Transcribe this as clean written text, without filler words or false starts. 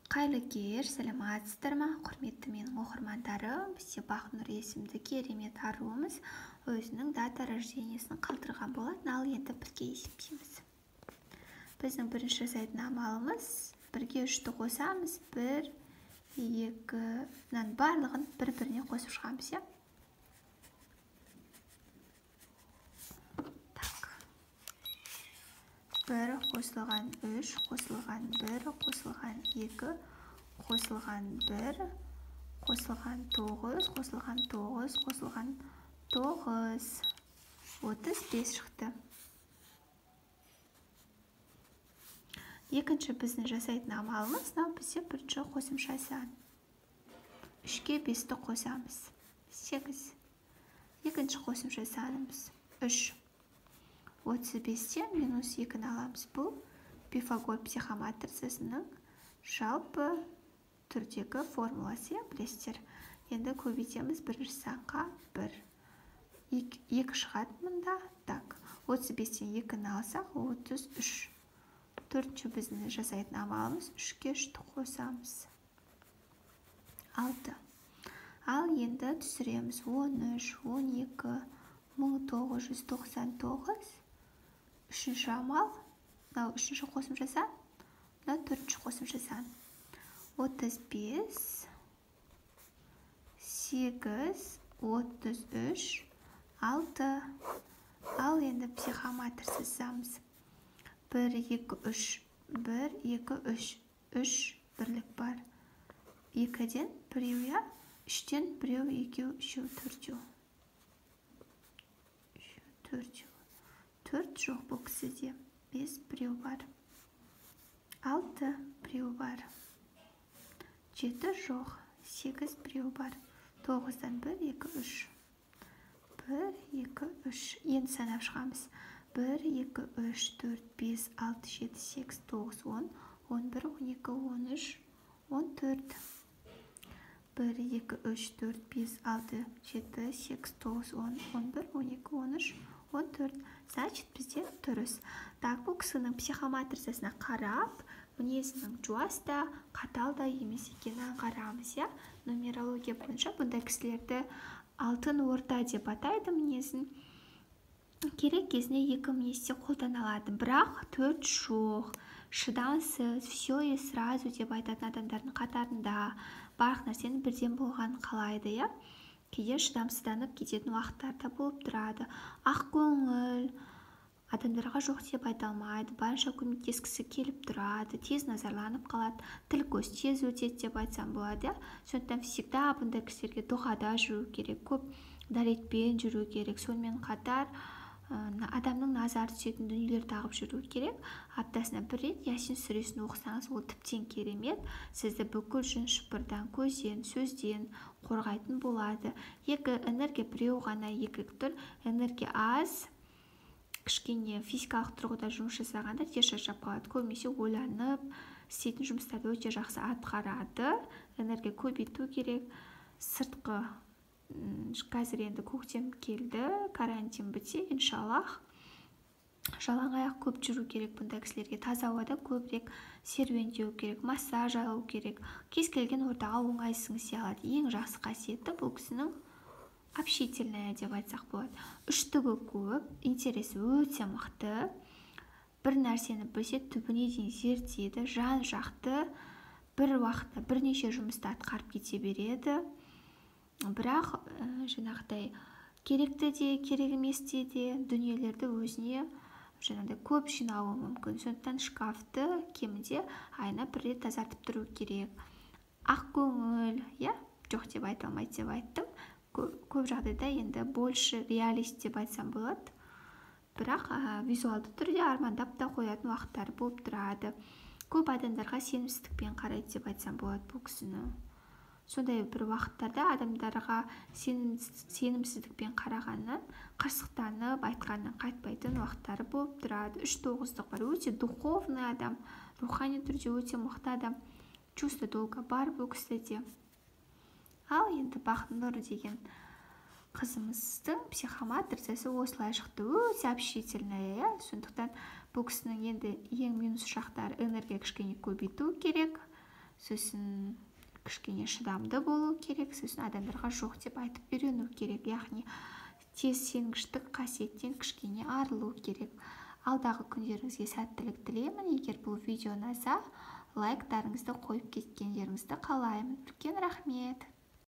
Қайырлы кеш, сәлеметсіздер ме, құрметті менің оқырмандарым. Бізде Бақнұр есімді керемет аруымыз өзінің дата рождениесін қалдырған болатын. Ал енді бірге есептейміз. Біздің бірінші жасайтын амалымыз бірге үшті қосамыз. 1, 2, мынаның барлығын бір-біріне қосып шығамыз, иә? Так. 1 қосылған 3, қосылған 1, қосылған 2, қосылған 1, қосылған 9, қосылған 9, қосылған 9. 35 шықты. Екінші біздің жасайтын амалымыз, мынау бізде бірінші қосымша сан. 3-ке 5-ті қосамыз. 8. Екінші қосымша санымыз 3. 35-тен минус 2-ні аламыз. Бұл Пифагор психоматрицасының жалпы түрдегі формуласы, иә, білесіздер. Енді көбейтеміз бірінші санға 1. 2 шығады мында. Так, 35-тен 2-ні алсақ, 33. Төртінші біздің жасайтын амалымыз 3-ке 3-ті қосамыз. 6. Ал енді түсіреміз 13, 12, 1999. Үшінші амал, мынау үшінші қосымша сан, мынау төртінші қосымша сан. 35, 8, 33, 6. Ал енді психоматрица сызамыз. 1, 2, 3, 1, 2, 3, 3 бірлік бар. 2-ден біреу, иә? 3-тен біреу, 2, 3, 4. 4. 4 жоқ бұл кісіде. 5 біреу бар. 6 біреу бар. 7 жоқ. 8 біреу бар. 9-дан 1, 2, 3. 1, 2, 3. Енді санап шығамыз. 1, 2, 3, 4, 5, 6, 7, 8, 9, 10, 11, 12, 13, 14. 1, 2, 3, 4, 5, 6, 7, 8, 9, 10, 11, 12, 13, 14. Значит, бізде дұрыс. Так, бұл кісінің психоматрицасына қарап, мінезінің жуас та, қатал да емес екенін аңғарамыз, иә? Нумерология бойынша бұндай кісілерді алтын орта деп атайды мінезін. Керек кезінде екі мінезде қолдана алады, бірақ 4 жоқ, шыдамсыз, все и сразу деп айтатын адамдардың қатарында, барлық нәрсенің бірден болғанын қалайды, иә? Кейде шыдамсызданып кететін уақыттар да болып тұрады. Ақ көңіл, адамдарға жоқ деп айта алмайды, барынша көмектескісі келіп тұрады, тез назарланып қалады, тіл көз тез өтеді деп айтсам болады, иә? Сондықтан всегда бұндай кісілерге дұғада жүру керек, көп дәретпен жүру керек. Сонымен қатар адамның назары түсетін дүниелер тағып жүру керек. Аптасына бір рет Ясин сүресін оқысаңыз, ол тіптен керемет. Сізді бүкіл жын-шұпырдан, көзден, сөзден қорғайтын болады. Екі энергия біреу ғана екілік тұр. Энергия аз, кішкене физикалық тұрғыда жұмыс жасағанда тез шаршап қалады. Көбінесе ойланып, істейтін жұмыстарды өте жақсы атқарады. Энергия көбейту керек. Сыртқы қазір енді көктем келді, карантин бітсе, иншаллах, жалаң аяқ көп жүру керек бұндай кісілерге. Таза ауада көбірек серуендеу керек, массаж алу керек. Кез келген ортаға оңай сіңісе алады. Ең жақсы қасиеті бұл кісінің общительная деп айтсақ болады. Үштігі көп, интересі өте мықты. Бір нәрсені білсе түбіне дейін зерттейді, жан жақты, бір уақытта бірнеше жұмысты атқарып кете береді. Бірақ жаңағыдай керекті де, керек емес те де дүниелерді өзіне жаңағыдай көп жинауы мүмкін. Сондықтан шкафты кемінде айына бір рет тазартып тұру керек. Ақ көңіл, иә, жоқ деп айта алмайды деп айттым. Көп жағдайда енді больше реалист деп айтсам болады. Бірақ визуалды түрде армандап та қоятын уақыттары болып тұрады. Көп адамдарға сенімсіздікпен қарайды деп айтсам болады бұл кісіні. Сондай бір уақыттарда адамдарға сенімсіздікпен қарағаннан, қырсықтанып, айтқаннан қайтпайтын уақыттары болып тұрады. 3-9-дық бар. Өте духовный адам, рухани түрде өте мықты адам. Чувство долга бар бұл кісіде. Ал енді Бақнұр деген қызымыздың психоматрицасы осылай шықты. Өте общительная, иә? Сондықтан бұл кісінің енді ең минус жақтары энергия кішкене көбейту керек. Сосын кішкене шыдамды болу керек, сосын адамдарға жоқ деп айтып үйрену керек, яғни тез сенгіштік қасиеттен кішкене арылу керек. Алдағы күндеріңізге сәттілік тілеймін. Егер бұл видео ұнаса, лайктарыңызды қойып кеткендеріңізді қалаймын. Үлкен рахмет.